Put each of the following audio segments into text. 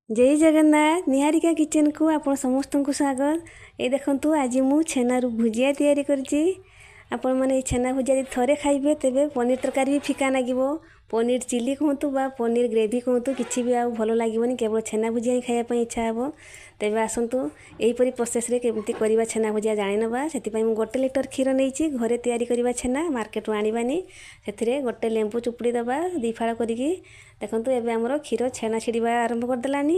ଜୟ ଜଗନ୍ନାଥ, ନିହାରିକା କିଚେନକୁ ଆପଣ ସମସ୍ତଙ୍କୁ ସ୍ୱାଗତ। ଏଇ ଦେଖନ୍ତୁ, ଆଜି ମୁଁ ଛେନାରୁ ଭୁଜିଆ ତିଆରି କରିଛି। ଆପଣମାନେ ଏଇ ଛେନା ଭୁଜିଆ ଯଦି ଥରେ ଖାଇବେ, ତେବେ ପନିର ତରକାରୀ ବି ଫିକା ଲାଗିବ। ପନିର ଚିଲି କୁହନ୍ତୁ ବା ପନିର ଗ୍ରେଭି କୁହନ୍ତୁ, କିଛି ବି ଆଉ ଭଲ ଲାଗିବନି, କେବଳ ଛେନା ଭୁଜିଆ ହିଁ ଖାଇବା ପାଇଁ ଇଚ୍ଛା ହେବ। ତେବେ ଆସନ୍ତୁ, ଏହିପରି ପ୍ରୋସେସ୍ରେ କେମିତି କରିବା ଛେନା ଭୁଜିଆ ଜାଣିନେବା। ସେଥିପାଇଁ ମୁଁ 1 ଲିଟର କ୍ଷୀର ନେଇଛି। ଘରେ ତିଆରି କରିବା ଛେନା, ମାର୍କେଟରୁ ଆଣିବାନି। ସେଥିରେ ଗୋଟେ ଲେମ୍ବୁ ଚୁପୁଡ଼ି ଦେବା ଦୁଇ ଫାଳ କରିକି। ଦେଖନ୍ତୁ, ଏବେ ଆମର କ୍ଷୀର ଛେନା ଛିଡ଼ିବା ଆରମ୍ଭ କରିଦେଲାନି।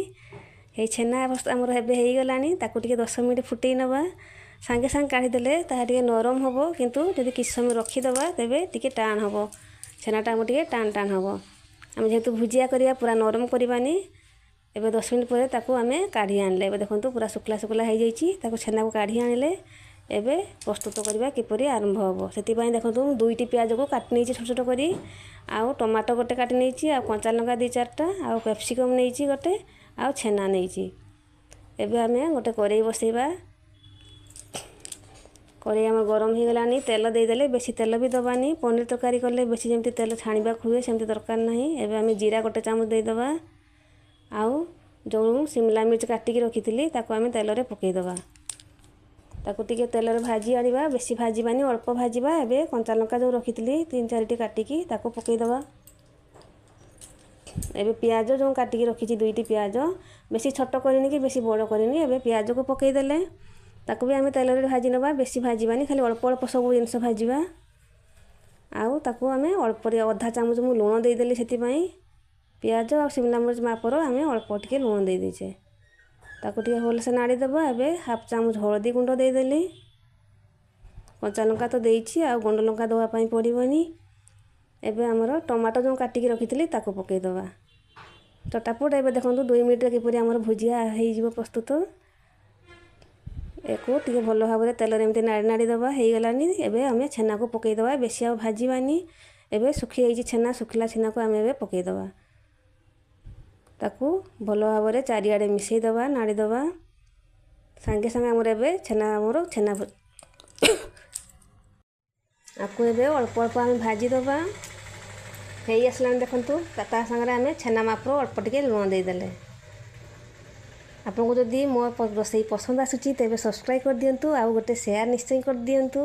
ଏଇ ଛେନା ଆମର ଏବେ ହେଇଗଲାଣି। ତାକୁ ଟିକେ 10 ମିନିଟ୍ ଫୁଟେଇ ନେବା। ସାଙ୍ଗେ ସାଙ୍ଗେ କାଢ଼ିଦେଲେ ତାହା ଟିକେ ନରମ ହେବ, କିନ୍ତୁ ଯଦି କିଛି ସମୟ ରଖିଦେବା ତେବେ ଟିକେ ଟାଣ ହେବ। ଛେନାଟା ଆମର ଟିକେ ଟାଣ ଟାଣ ହେବ। ଆମେ ଯେହେତୁ ଭୁଜିଆ କରିବା, ପୁରା ନରମ କରିବାନି। ଏବେ 10 ମିନିଟ୍ ପରେ ତାକୁ ଆମେ କାଢ଼ି ଆଣିଲେ। ଏବେ ଦେଖନ୍ତୁ, ପୁରା ଶୁଖିଲା ଶୁଖିଲା ହେଇଯାଇଛି। ତାକୁ ଛେନାକୁ କାଢ଼ି ଆଣିଲେ। ଏବେ ପ୍ରସ୍ତୁତ କରିବା କିପରି ଆରମ୍ଭ ହେବ। ସେଥିପାଇଁ ଦେଖନ୍ତୁ, ମୁଁ ଦୁଇଟି ପିଆଜକୁ କାଟି ନେଇଛି ଛୋଟ ଛୋଟ କରି, ଆଉ ଟମାଟୋ ଗୋଟେ କାଟି ନେଇଛି, ଆଉ କଞ୍ଚା ଲଙ୍କା ଦୁଇ ଚାରିଟା, ଆଉ କ୍ୟାପ୍ସିକମ୍ ନେଇଛି ଗୋଟେ, ଆଉ ଛେନା ନେଇଛି। ଏବେ ଆମେ ଗୋଟେ କରେଇ ବସେଇବା। କରେଇ ଆମର ଗରମ ହେଇଗଲାଣି, ତେଲ ଦେଇଦେଲେ। ବେଶୀ ତେଲ ବି ଦେବାନି। ପନିର ତରକାରୀ କଲେ ବେଶୀ ଯେମିତି ତେଲ ଛାଣିବାକୁ ହୁଏ, ସେମିତି ଦରକାର ନାହିଁ। ଏବେ ଆମେ ଜିରା ଗୋଟେ ଚାମଚ ଦେଇଦେବା, ଆଉ ଯେଉଁ ସିମଲା ମିର୍ଚ କାଟିକି ରଖିଥିଲି, ତାକୁ ଆମେ ତେଲରେ ପକାଇଦେବା। ତାକୁ ଟିକେ ତେଲରେ ଭାଜି ଆଣିବା। ବେଶୀ ଭାଜିବାନି, ଅଳ୍ପ ଭାଜିବା। ଏବେ କଞ୍ଚା ଲଙ୍କା ଯେଉଁ ରଖିଥିଲି ତିନି ଚାରିଟି କାଟିକି, ତାକୁ ପକାଇଦେବା। ଏବେ ପିଆଜ ଯେଉଁ କାଟିକି ରଖିଛି, ଦୁଇଟି ପିଆଜ, ବେଶୀ ଛୋଟ କରିନି କି ବେଶୀ ବଡ଼ କରିନି। ଏବେ ପିଆଜକୁ ପକାଇଦେଲେ। ତାକୁ ବି ଆମେ ତେଲରେ ଭାଜି ନେବା। ବେଶୀ ଭାଜିବାନି, ଖାଲି ଅଳ୍ପ ଅଳ୍ପ ସବୁ ଜିନିଷ ଭାଜିବା। ଆଉ ତାକୁ ଆମେ ଅଳ୍ପରେ ଅଧା ଚାମଚ ମୁଁ ଲୁଣ ଦେଇଦେଲି। ସେଥିପାଇଁ ପିଆଜ ଆଉ ସିମଲା ମିର୍ଚ ମାପର ଆମେ ଅଳ୍ପ ଟିକେ ଲୁଣ ଦେଇଦେଇଛେ। ତାକୁ ଟିକେ ଭଲସେ ନାଡ଼ି ଦେବା। ଏବେ ହାଫ୍ ଚାମଚ ହଳଦୀ ଗୁଣ୍ଡ ଦେଇଦେଲି। କଞ୍ଚା ଲଙ୍କା ତ ଦେଇଛି, ଆଉ ଗୁଣ୍ଡ ଲଙ୍କା ଦେବା ପାଇଁ ପଡ଼ିବନି। ଏବେ ଆମର ଟମାଟୋ ଯେଉଁ କାଟିକି ରଖିଥିଲି, ତାକୁ ପକାଇଦେବା ଚଟାପଟ। ଏବେ ଦେଖନ୍ତୁ, 2 ମିନିଟ୍ରେ କିପରି ଆମର ଭୁଜିଆ ହେଇଯିବ ପ୍ରସ୍ତୁତ। ୟାକୁ ଟିକେ ଭଲ ଭାବରେ ତେଲରେ ଏମିତି ନାଡ଼ି ନାଡ଼ି ଦେବା। ହେଇଗଲାନି। ଏବେ ଆମେ ଛେନାକୁ ପକାଇଦେବା। ବେଶୀ ଆଉ ଭାଜିବାନି। ଏବେ ଶୁଖିଯାଇଛି ଛେନା। ଶୁଖିଲା ଛେନାକୁ ଆମେ ଏବେ ପକାଇଦେବା। ତାକୁ ଭଲ ଭାବରେ ଚାରିଆଡ଼େ ମିଶାଇ ଦେବା, ନାଡ଼ି ଦେବା। ସାଙ୍ଗେ ସାଙ୍ଗେ ଆମର ଏବେ ଛେନା, ଆମର ଛେନା। ଆକୁ ଏବେ ଅଳ୍ପ ଅଳ୍ପ ଆମେ ଭାଜିଦେବା। ହେଇ ଆସିଲାଣି ଦେଖନ୍ତୁ। ତା ସାଙ୍ଗରେ ଆମେ ଛେନା ମାପର ଅଳ୍ପ ଟିକେ ଲୁଣ ଦେଇଦେଲେ। ଆପଣଙ୍କୁ ଯଦି ମୋ ରୋଷେଇ ପସନ୍ଦ ଆସୁଛି, ତେବେ ସବସ୍କ୍ରାଇବ୍ କରିଦିଅନ୍ତୁ ଆଉ ଗୋଟେ ସେୟାର ନିଶ୍ଚୟ କରିଦିଅନ୍ତୁ।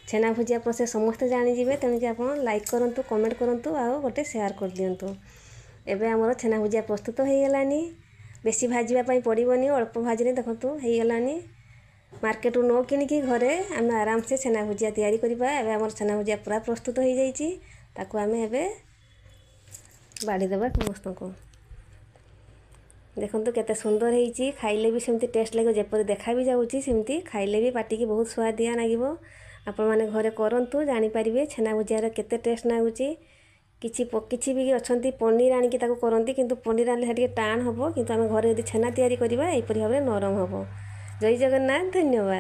ଛେନା ଭୁଜିଆ ପ୍ରୋସେସ୍ ସମସ୍ତେ ଜାଣିଯିବେ, ତେଣୁକି ଆପଣ ଲାଇକ୍ କରନ୍ତୁ, କମେଣ୍ଟ କରନ୍ତୁ ଆଉ ଗୋଟେ ସେୟାର କରିଦିଅନ୍ତୁ। ଏବେ ଆମର ଛେନା ଭୁଜିଆ ପ୍ରସ୍ତୁତ ହେଇଗଲାନି। ବେଶୀ ଭାଜିବା ପାଇଁ ପଡ଼ିବନି, ଅଳ୍ପ ଭାଜିଲେ ଦେଖନ୍ତୁ ହେଇଗଲାନି। ମାର୍କେଟରୁ ନ କିଣିକି ଘରେ ଆମେ ଆରାମସେ ଛେନା ଭୁଜିଆ ତିଆରି କରିବା। ଏବେ ଆମର ଛେନା ଭୁଜିଆ ପୁରା ପ୍ରସ୍ତୁତ ହେଇଯାଇଛି। ତାକୁ ଆମେ ଏବେ ବାଢ଼ିଦେବା ସମସ୍ତଙ୍କୁ। ଦେଖନ୍ତୁ କେତେ ସୁନ୍ଦର ହେଇଛି। ଖାଇଲେ ବି ସେମିତି ଟେଷ୍ଟ ଲାଗିବ, ଯେପରି ଦେଖା ବି ଯାଉଛି ସେମିତି ଖାଇଲେ ବି ପାଟିକି ବହୁତ ସୁଆଦିଆ ଲାଗିବ। ଆପଣମାନେ ଘରେ କରନ୍ତୁ, ଜାଣିପାରିବେ ଛେନା ଭୁଜିଆର କେତେ ଟେଷ୍ଟ ଲାଗୁଛି। କିଛି କିଛି ବି ଅଛନ୍ତି, ପନିର ଆଣିକି ତାକୁ କରନ୍ତି, କିନ୍ତୁ ପନିର ଆଣିଲେ ଟିକେ ଟାଣ ହେବ। କିନ୍ତୁ ଆମେ ଘରେ ଯଦି ଛେନା ତିଆରି କରିବା, ଏହିପରି ଭାବରେ ନରମ ହେବ। ଜୟ ଜଗନ୍ନାଥ, ଧନ୍ୟବାଦ।